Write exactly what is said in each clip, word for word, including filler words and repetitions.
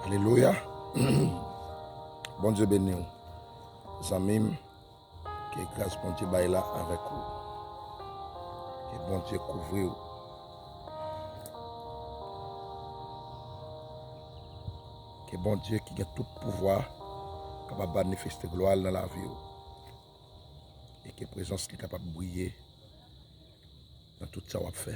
Alelouya. Bondye beni w, zanmi m. Ke gras Bondye bay la avèk ou. Ke Bondye kouvri w. Ke Bondye ki gen tout pouvwa kapab manifeste glwa l nan lavi w. E ke prezans li kapab briye nan tout sa w ap fè.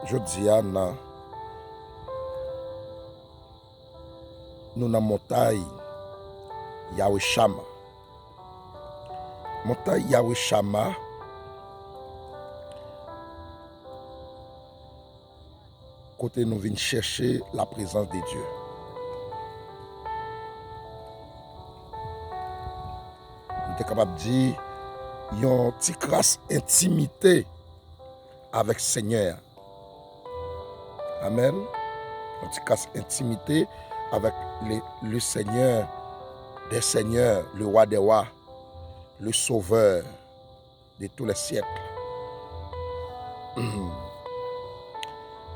Jodi a, nan, nou nan montay Yahweh Shama. Montay Yahweh Shama, kote nou vin chèche la prezans de Dye. Nou te kapab di yon ti kras entimite avèk Senyè a. Amèn. Yon ti kras entimite avèk le, le Seigneur des seigneurs, le roi des rois, le sauveur de tous les siècles.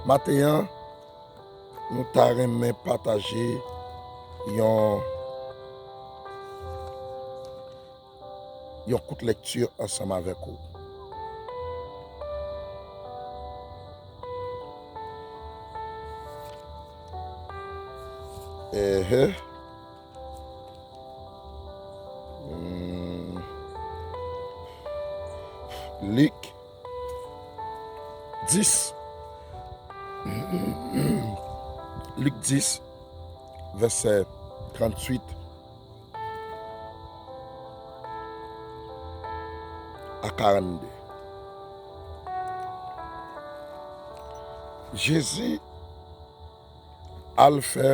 Maten an, nou ta renmen pataje yon, yon kout lekti ansanm avèk ou. Ehe. Hmm. Lik dis. Lik dis, vèsè tranntuit a karannde. Jezi al fè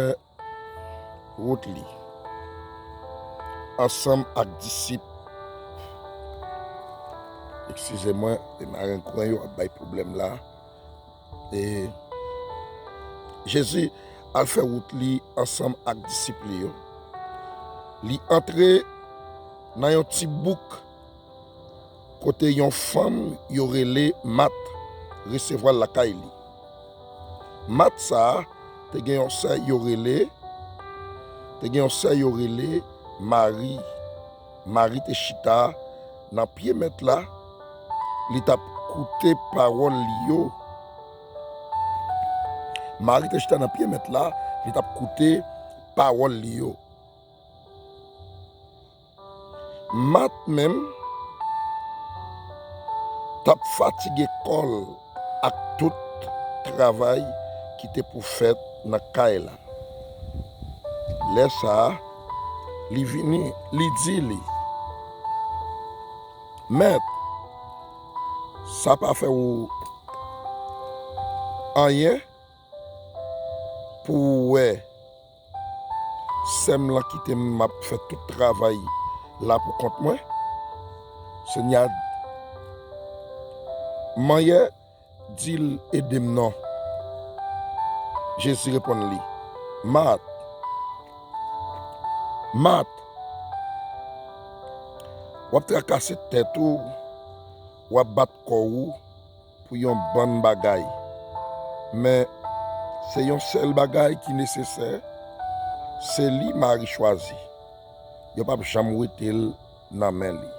wout li ansanm ak disip. Eskize mwen, e marengwen yo ap bay pwoblèm la. E Jezi al fè wout li ansanm ak disip li yo. Li antre nan yon ti bouk kote yon fanm yo rele Mat resevwa l lakay li. Mat sa a te gen yon sè yo rele, te gen yon sè yo rele Mari. Mari te chita nan pye Mèt la, li t ap koute pawòl li yo. Mari te chita nan pye Mèt la, li t ap koute pawòl li yo. Mat menm t ap fatige kò l ak tout travay ki te pou fèt nan kay la. Lè sa a, li vini, li di li, Mèt, sa pa fè w anyen pou w wè sè m lan kite m ap fè tout travay la pou kont mwen? Senyè a manyè di l, ede m non. Jezi reponn li, Mat, Mat, w ap trakase tèt ou, w ap bat kò w pou yon bann bagay. Men, se yon sèl bagay ki nesesè, se li Mari chwazi. Yo p ap janm wete l nan men li.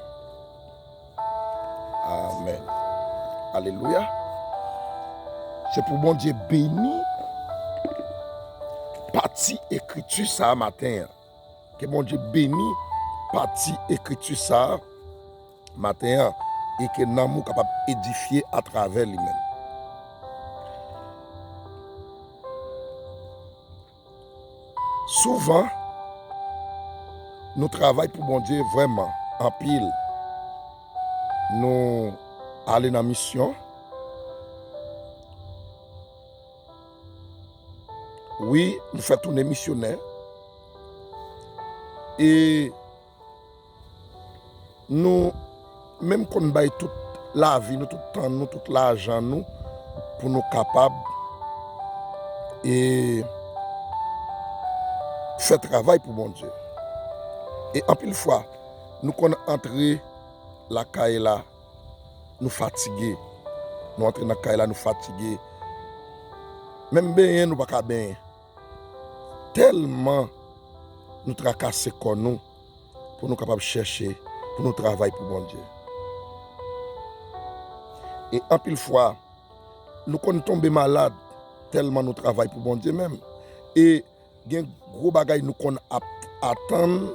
Amèn. Alelouya. Se pou Bondye beni pati ekriti sa a maten an. Ke Bondye beni pati ekriti sa a maten an e ke nanm ou kapab edifye atravè li menm. Souvan, nou travay pou Bondye vrèman anpil. Nou ale nan misyon. Wi, nou fè tounen misyonè. E nou menm konn bay tout lavi nou, tout tan nou, tout lajan nou pou nou kapab e fè travay pou Bondye. E anpil fwa, nou konn antre lakay la, nou fatige. Nou antre nan kay la, nou fatige. Menm benyen, nou pa ka benyen. Tèlman nou trakase kò nou pou nou kapab chèche pou nou travay pou Bondye. E anpil fwa, nou konn tonbe malad tèlman nou travay pou Bondye menm. E gen gwo bagay nou konn ap atann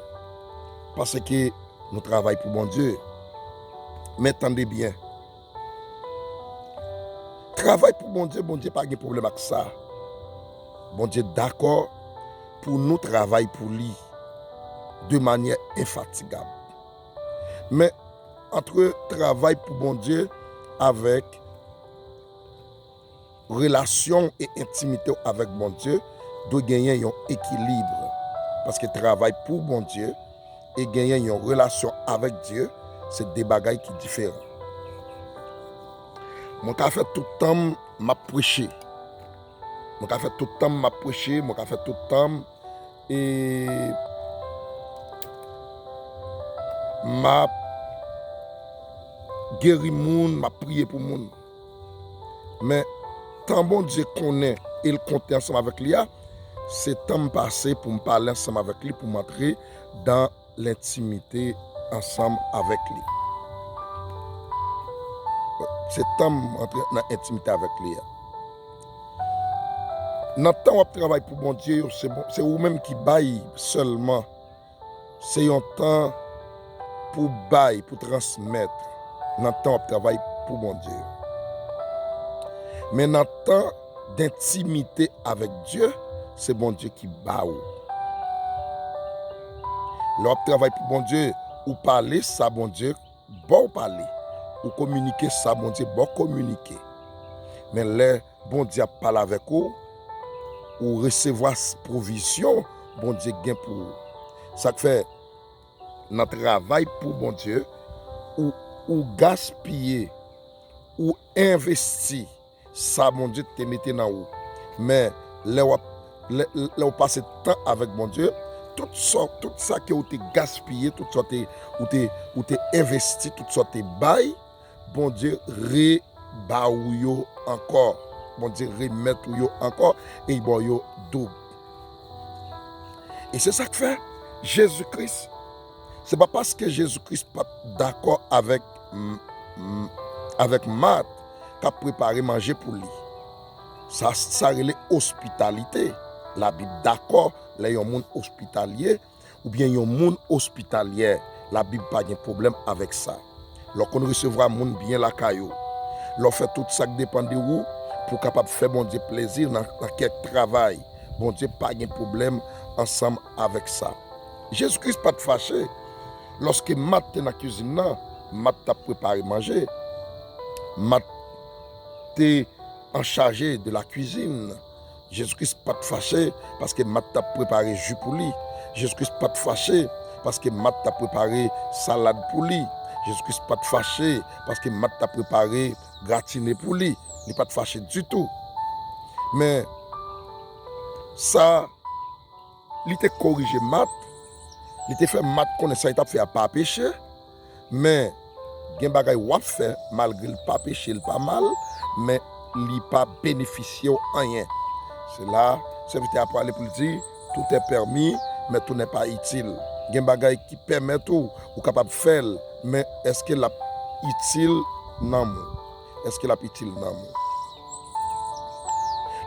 paske nou travay pou Bondye. Men tande byen, travay pou Bondye, Bondye pa gen pwoblèm ak sa. Bondye dakò pou nou travay pou li de manyè enfatigab. Men, antre travay pou Bondye avèk relasyon w e entimite w avèk Bondye, dwe genyen yon ekilib. Paske travay pou Bondye e genyen yon relasyon avèk Dye, se de bagay ki diferan. Mwen ka fè tout tan m m ap preche. Mwen ka fè tout tan m m ap preche, mwen ka fè tout tan m e m ap geri moun, m ap priye pou moun. Men, tan Bondye konnen e l konte ansanm avèk li a, se tan m pase pou m pale ansanm avèk li, pou m antre dan lentimite ansanm avèk li. Se tan m antre nan entimite avèk li a. Nan tan w ap travay pou Bondye yo, se bon, se ou menm ki bay sèlman. Se yon tan pou bay, pou transmèt nan tan w ap travay pou Bondye. Men nan tan dentimite avèk Dye, se Bondye ki ba ou. Lè w ap travay pou Bondye, ou pale sa Bondye ba w pale. Ou kominike sa Bondye ba w kominike. Men lè Bondye ap pale avèk ou, ou resevwa s- pwovizyon Bondye gen pou ou. Sa k fè, nan travay pou Bondye, ou, ou gaspiye, ou envesti sa Bondye te mete nan ou. Men, lè w ap, lè, lè w pase tan avèk Bondye, tout sa, tout sa ke ou te gaspiye, tout sa w te, ou te, ou te envesti, tout sa w te bay, Bondye reba ou yo ankò. Bondye remèt ou yo ankò e l ba w yo doub. E se sa k fè Jezi Kris, se pa paske Jezi Kris pa t dakò avèk, m- m- avèk Mat k ap prepare manje pou li. Sa, sa rele ospitalite. Labib dakò lè yon moun ospitalye oubyen yon moun ospitalyè, Labib pa gen pwoblèm avèk sa. Lè w konn resevwa moun byen lakay ou, lè w fè tout sa k depann de ou pou w kapab fè Bondye plezi nan, nan kèk travay, Bondye pa gen pwoblèm ansanm avèk sa. Jezi Kris pa t fache lòske Mat te nan kizin nan, Mat t ap prepare manje. Mat te an chaje de la cuisine. Jezi Kris pa t fache paske Mat t ap prepare ji pou li. Jezi Kris pa t fache paske Mat t ap prepare salad pou li. Jezi Kris pa t fache paske Mat t ap prepare gratine pou li. Li pa t fache ditou. Men, sa, li te korije Mat, li te fè Mat konnen sa li t ap fè a pa peche, men gen bagay w ap fè, malgre l pa peche, l pa mal, men li pa benefisye w anyen. Se la, sèvitè a prale pou l di, tout est permis, mais tout n'est pas utile. Gen bagay ki pèmèt ou, ou kapab fè l, men èske l ap itil nanm ou? Èske l ap itil nanm ou?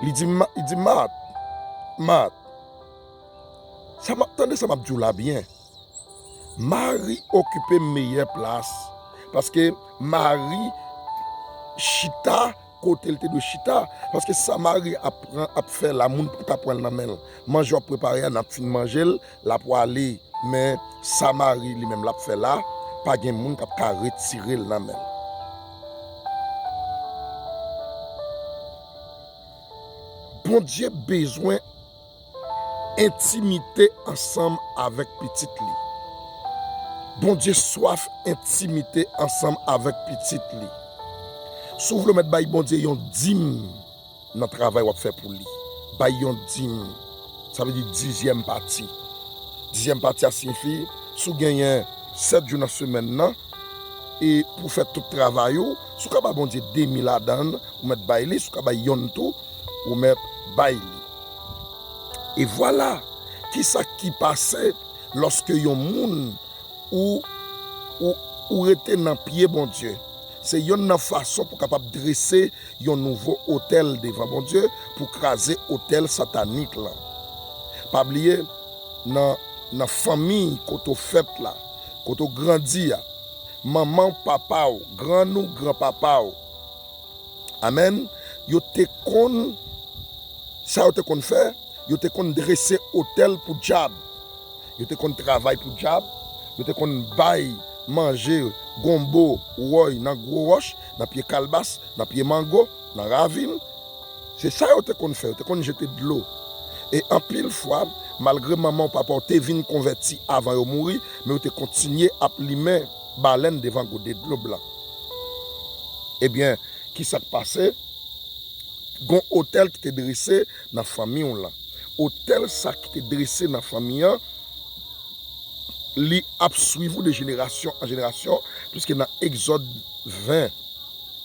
Li di, Ma- li di, Mat, Mat, sa m ap tande, sa m ap di w la byen. Mari okipe meyè plas. Paske Mari chita kote l te dwe chita. Paske sa Mari ap pran, ap fè la, moun pa ta pran l nan men l. Manje w ap prepare a, n ap fin manje l, l ap wale. Men sa Mari li menm l ap fè la, pa gen moun k ap ka retire l nan men l. Bondye bezwen entimite ansanm avèk pitit li. Bondye swaf entimite ansanm avèk pitit li. Si w vle w mèt bay Bondye yon dim nan travay w ap fè pou li, bay yon dim. Sa vle di dizyèm pati. Dizyèm pati a siyifi, si w genyen sèt jou nan semèn nan, e pou fè tout travay ou, si w ka ba Bondye de mil ladan l, ou mèt bay li, si w ka bay yonn tou, ou mèt bay li. E vwala, kisa ki pase lòske yon moun ou, ou, ou rete nan pye Bondye? Se yonn nan fason pou kapab drese yon nouvo otèl devan Bondye, pou kraze otèl satanik lan. Pa bliye, nan, nan fanmi kote w fèt la, kote w grandi a, manman w, papa w, grann ou, granpapa w, amèn, yo te konn, sa yo te konn fè, yo te konn drese otèl pou dyab. Yo te konn travay pou dyab. Yo te konn bay manje, gonbo, woy nan gwo wòch, nan pye kalbas, nan pye mango, nan ravin. Se sa yo te konn fè, yo te konn jete dlo. E anpil fwa, malgre manman w, papa w te vin konvèti avan yo mouri, men yo te kontinye ap limen balèn devan gode dlo blan. Ebyen, kisa k pase? Gon otèl ki te drese nan fanmi w lan. Otèl sa ki te drese nan fanmi an, li ap swiv ou de jenerasyon an jenerasyon, piske nan Egzòd ven,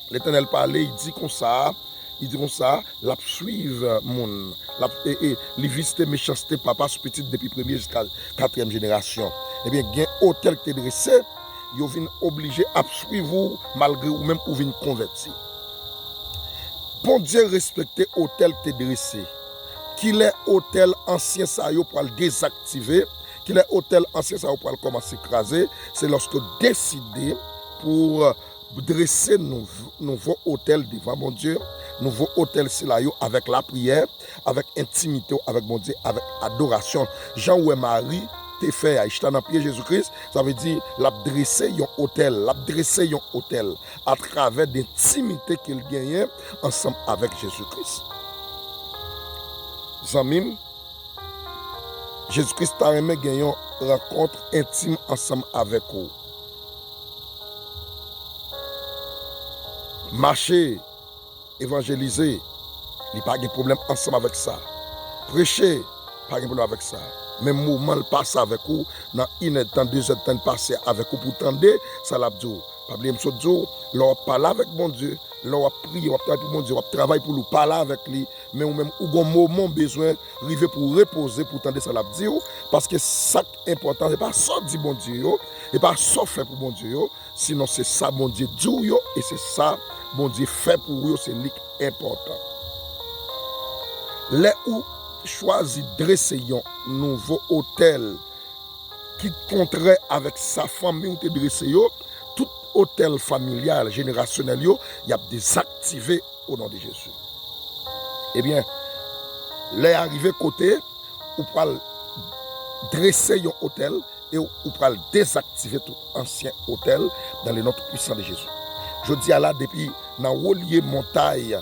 Letènèl pale, li di konsa, li di konsa, l ap swiv moun, l ap, e, e, li vizite mechanste papa sou pitit depi premye jiska katriyèm jenerasyon. Ebyen, gen otèl ki te drese, yo vin oblije ap swiv ou malgre ou menm ou vin konvèti. Bondye respekte otèl ki te drese. Kilè otèl ansyen sa yo pral dezaktive? Kilè otèl ansyen sa yo pral kòmanse kraze? Se lòske w deside pou drese nouv-, nouvo otèl devan Bondye. Nouvo otèl sila yo avèk lapriyè, avèk entimite w avèk Bondye, avèk adorasyon. Jan w wè Mari te fè a, li chita nan pye Jezi Kris, sa vle di l ap drese yon otèl, l ap drese yon otèl atravè de entimite ke l genyen ansanm avèk Jezi Kris. Zanmi m, Jezi Kris ta renmen gen yon rankont entim ansanm avèk ou. Mache, evanjelize, li pa gen pwoblèm ansanm avèk sa. Preche, pa gen pwoblèm avèk sa. Men moman l pase avèk ou, nan inèdtan, dezèdtan l pase avèk ou pou tande sa l ap di w. Pa bliye m sot di w, lè w ap pale avèk Bondye, lè w ap priye, w ap travay pou Bondye, w ap travay pou li, w pale avèk li, men ou menm, ou gon moman w bezwen rive pou w repoze, pou w tande sa l ap di w, paske sa k enpòtan, se pa sa w di Bondye yo, e pa sa w fè pou Bondye yo, sinon se sa Bondye di w yo, e se sa Bondye fè pou ou yo, se li k enpòtan. Lè ou chwazi drese yon nouvo otèl ki kontrè avèk sa fanmi w te drese yo, tout otèl familyal, jenerasyonèl yo, y ap dezaktive o non de Jezi. Ebyen, lè a rive kote ou pral drese yon otèl e ou pral dezaktive tout ansyen otèl dans le nom tout puissant de Jésus. Jodi a la, depi nan wo lye montay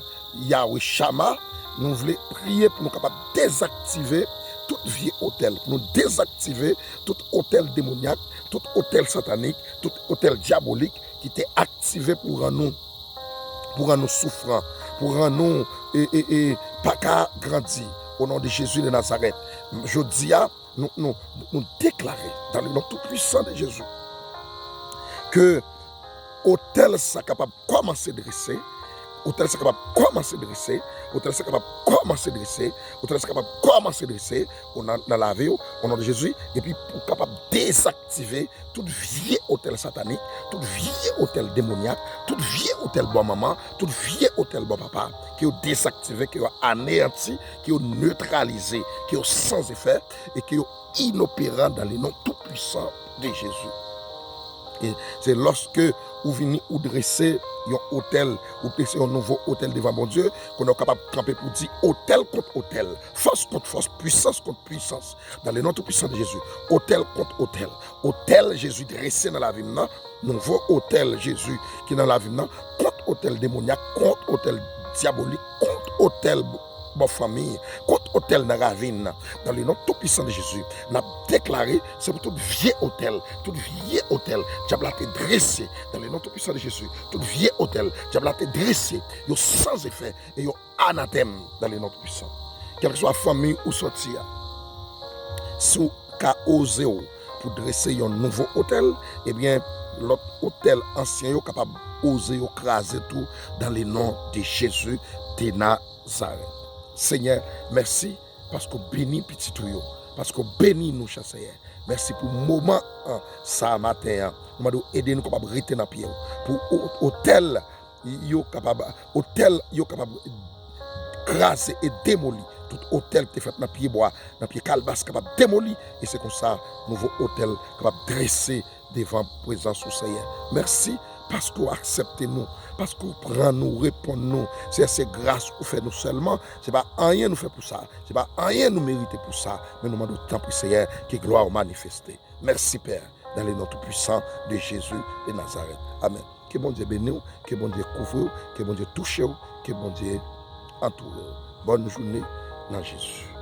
Yahweh Shama, nou vle priye pou nou kapab dezaktive tout vye otèl, pou nou dezaktive tout otèl demonyak, tout otèl satanik, tout otèl dyabolik ki te aktive pou rann nou, pou rann nou soufran, pou rann nou, e, e, e, pa ka grandi. O non de Jezi de Nazarèt, jodi a, nou, nou, nou deklare, dans le nom tout puissant de Jésus, ke otèl sa kapab kòmanse drese, otèl sa kapab kòmanse drese, otèl sa kapab kòmanse drese, otèl sa kapab kòmanse drese, o nan, nan lavi w, o non de Jezi, epi pou kapab dezaktive tout vye otèl satanik, tout vye otèl demonyak, tout vye otèl bò manman, tout vye otèl bò papa, ke yo dezaktive, ke yo aneyanti, ke yo netralize, ke yo san efè, e ke yo inoperan dans le nom tout puissant de Jésus. E se lòske ou vini, ou drese yon otèl, ou drese yon nouvo otèl devan Bondye, kounye a ou kapab kanpe pou di otèl kont otèl, fòs kont fòs, pwisans kont pwisans, dans le nom tout puissant de Jésus. Otèl kont otèl, otèl Jezi drese nan lavi m nan, nouvo otèl Jezi ki nan lavi m nan, kont otèl demonyak, kont otèl dyabolik, kont otèl bò fanmi, kont otèl nan ravin nan. Dans le nom tout puissant de Jésus, n ap deklare, se pou tout vye otèl, tout vye otèl dyab la te drese, dans le nom tout puissant de Jésus, tout vye otèl dyab la te drese, yo san efè e yo anatèm dans le nom tout puissant. Kèlkeswa fanmi ou sòti a, si w ka oze w pou drese yon nouvo otèl, ebyen, lòt otèl ansyen yo kapab oze yo kraze tou dans le nom de Jésus de Nazareth. Senyè, mèsi paske w beni pitit ou yo, paske w beni nou, chè Senyè. Mèsi pou moman an, sa maten an. Nou mande w ede nou kapab rete nan pye w. Pou o- otèl yo kapab, otèl yo kapab kraze e demoli. Tout otèl ki te fèt nan pye bwa, nan pye kalbas kapab demoli. E se konsa, nouvo otèl kapab drese devan prezans ou, Senyè. Mèsi paske w aksepte nou, paske w pran nou, reponn nou. Senyè, se gras ou fè nou sèlman. Se pa anyen nou fè pou sa. Se pa anyen nou merite pou sa. Men nou mande w, tanpri, Senyè, ke glwa w manifeste. Mèsi, Pè, dans le nom tout puissant de Jésus de Nazareth. Amèn. Ke Bondye beni w, ke Bondye kouvri w, ke Bondye touche w, ke Bondye antoure w. Bòn jounen nan Jezi.